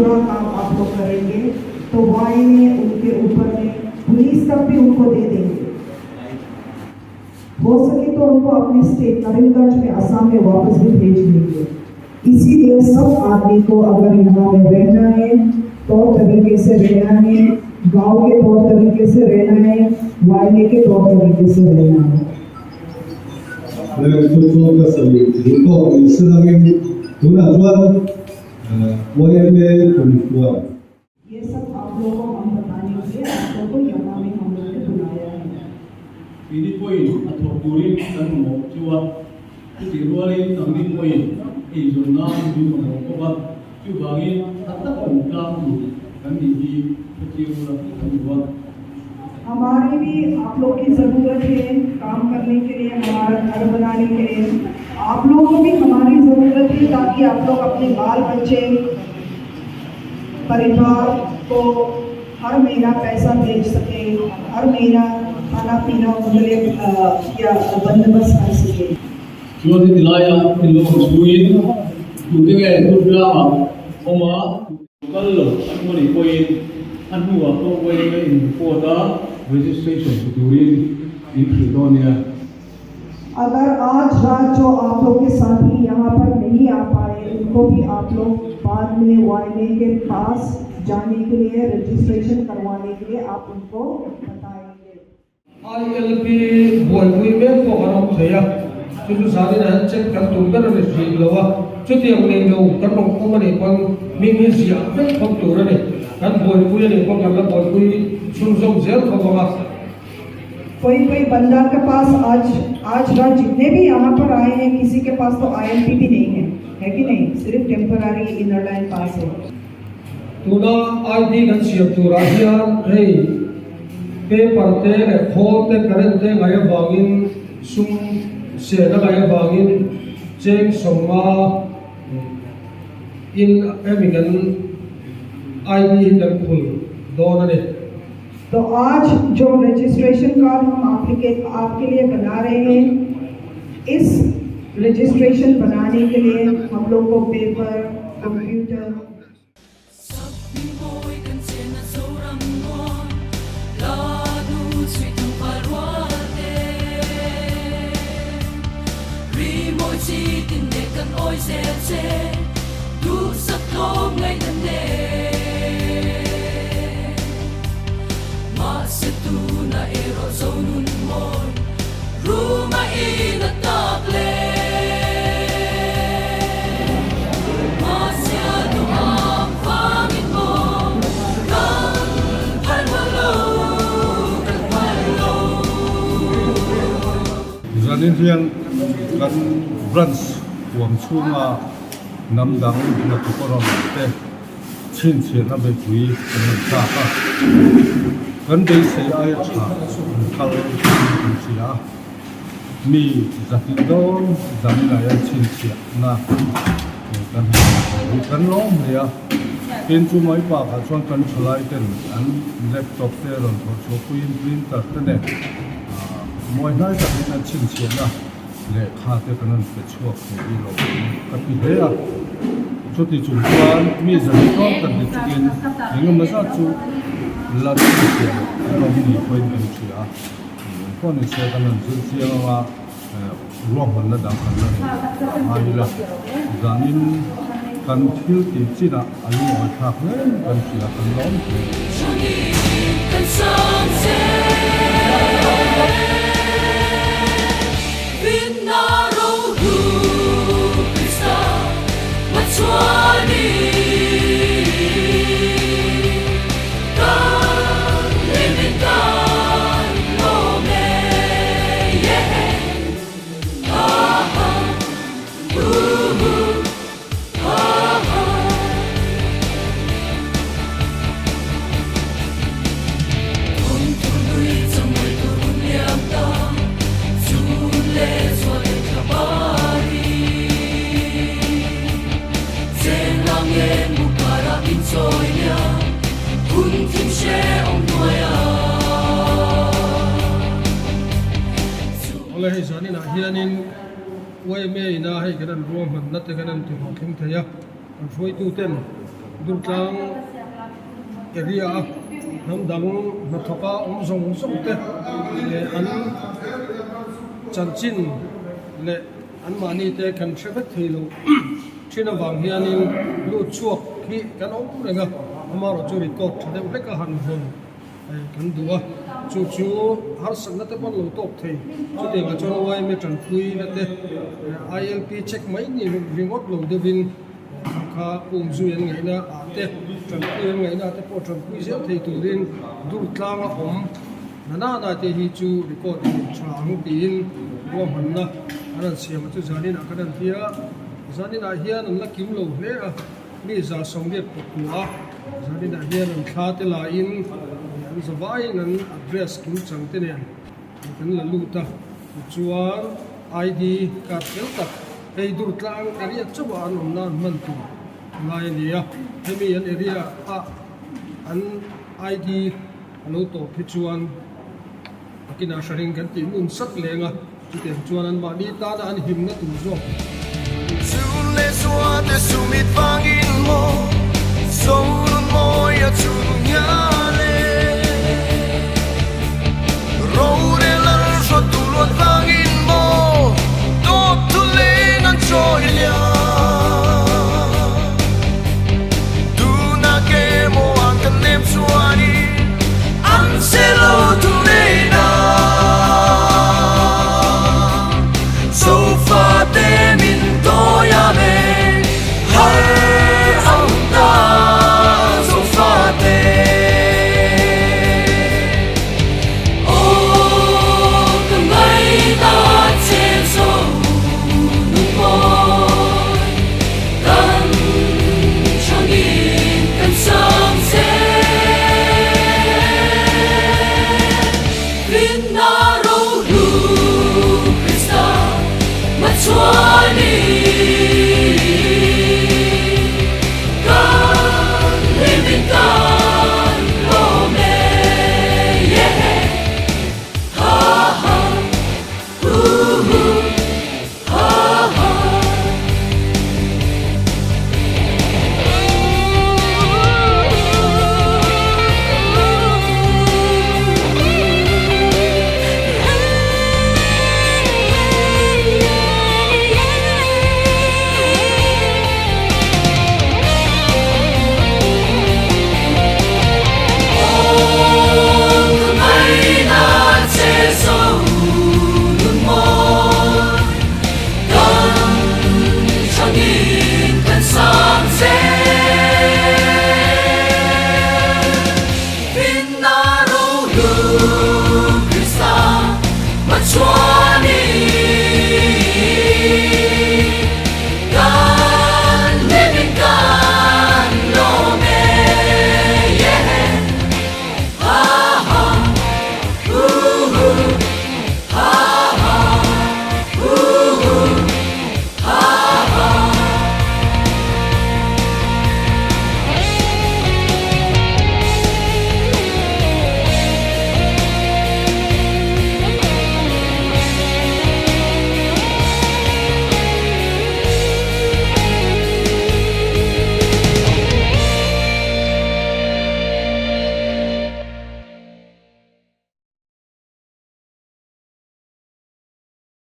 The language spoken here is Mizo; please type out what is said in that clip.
बुरा काम आप लोग करेंगे तो वाई में उनके ऊपर में पुलिस तक भी उनको दे देंगे। हो सके तो उनको अपने स्टेट करीमगंज में, असम में वापस भी भेज देंगे। इसीलिए सब आदमी को अगर यहाँ में रहना है, तौर तरीके से रहना है, गांव के तौर तरीके से रहना है, वायने के तौर तरीके से रहना है। Chu chu ka sawi duh tawk ni se langin tunah chuan YMA kumkhuan ये सब आप लोगों को हम बताने के लिए आप लोगों को यहाँ में हम लोग ने बुलाया है। Keini pawhin a thawk turin kan mamawh chu a, chutih rualin nangni pawhin eizawn nan min mamawh bawk a, chuvangin tha taka awm tlang tur kan nih hi hrechiang ula kan duh a. हमारी भी आप लोग की ज़रूरत है काम करने के लिए, हमारा घर बनाने के लिए। आप लोगों को भी हमारी ज़रूरत है ताकि आप लोग अपने बाल बच्चे, परिवार को हर महीना पैसा भेज सके, हर महीना खाना पीना उनके लिए या बंदोबस्त कर सके। Chuan heti laia thil awm chhungin tute nge Durtlangah awm a, kal lo an awm anih pawhin a hnuah pawh YMA in report a registration pe turin in hrilh dawn nia. अगर आज रात जो आप लोग के साथी यहाँ पर नहीं आ पाए, उनको भी आप लोग बाद में वाईएमए के पास जाने के लिए, रजिस्ट्रेशन करवाने के लिए आप उनको बताएंगे। ILP buaipui mek pawh kan awm thei a, chu chu zanin ah hian check kan tum ber a ni hrih lo a, chutiang nei lo kan rawn awm a nih pawn hming hi ziah vek khawp tur a ni. Kan buaipui a nih pawn kan la buaipui chhunzawm zel khawp ang a. कोई कोई बंदा के पास आज आज रात जितने भी यहाँ पर आए हैं, किसी के पास तो आईएलपी भी नहीं है, है कि नहीं? सिर्फ temporary inner line pass है। Tuna ID kan siam turah hian hei paper te leh khawl te, current te ngai avangin, sum sena ngai avangin cheng sawma in hemi kan ID hi kan phul dawn a ni. तो आज जो registration card हम आपके लिए बना रहे हैं, इस रजिस्ट्रेशन बनाने के लिए हम लोग को paper, computer Mawi kan chen a Zoram nuam la nu chui thang pa rual te ri mawi chi tin ne kan oi zel che du sak tlawm ngai nan ne ma se tu na ero zo nun mawi ruma ina tak le ma sia du am vangin mo kan phal lo, kan phal lo. Zanin hian kan branch huam chhunga hnam dang hnathawk a rawn te chhinchhiahna beipui kan rawn thlak a, kan beisei aia tha an kal kan hria a, mi zahnih dawn zaninah hian chhinchhiahna kan han kan lawm hle a, tin chu mai bakah chuan kan thalai ten an laptop te rawn thawh chhuah puiin printer te nen mawi hnai takin an chhinchhiahna lehkha te kan rawn pe chhuak thei hi lo ka ti hle a, chuti chung chuan mi zan tawk kan ti chukin engemaw zat chu la chhinchhiah loh an awm ni pawhin kan hria a, engpawh ni se kan rawn zir chiang anga ruahmanna dang kan la nei ngai ila, zanin kan thil tih chinah a lungawi thlak hle kan hria kan lawm hle. Kan sang che Vinna ro hlu Krista Machuani kan hlimin kan lawm e, yeah. Ha ha hu hu ha ha. Thawm thu lui chawmawih tur hun liam ta chun le zual leh thla pari cheng lang en mu karah in chawi nia hun thim hre awm hnuai a. Awle hei zaninah hianin YMA ina hei kan an ruahmanna te kan an ti hlawhtling thei a, kan hruaituten. Durtlang area a hnam dang hnathawk a awm zawng zawng te leh an chanchin leh an mahni te kan hre vek thei lo thin avang hianin lut chhuak hi kan awm reng a amaherawh chu record tha deuh hlek a han vawn kan duh a chu chu harsatna te pawh an lo tawk thei chutiangah chuan yma tanpui na te ilp check mai ni ringawt lo deuhin. Kha umzui an ngaihna ah te, tanpui an ngaihna ah te pawh tanpui zel thei turin dur tlanga awm na nana te hi chu record in tha ang tiin ruahmanna an rawn siam a chu zanin ah kan han ti a, zanin ah hian an la kim lo hle a, mi 180 pawh a, zanin ah hian an thla te la in an zavaiin an address kim chang te nen. Kan la lut a, tichuan ID card fel tak hei Durtlang area chauh ah an awm nan hman tur ngai a ni a, hemi an area ah an ID a lo tawp hi chuan takinah hraring kan tih ngun sak leng a, chutiang chuan an mahni tana an himna tur zawk.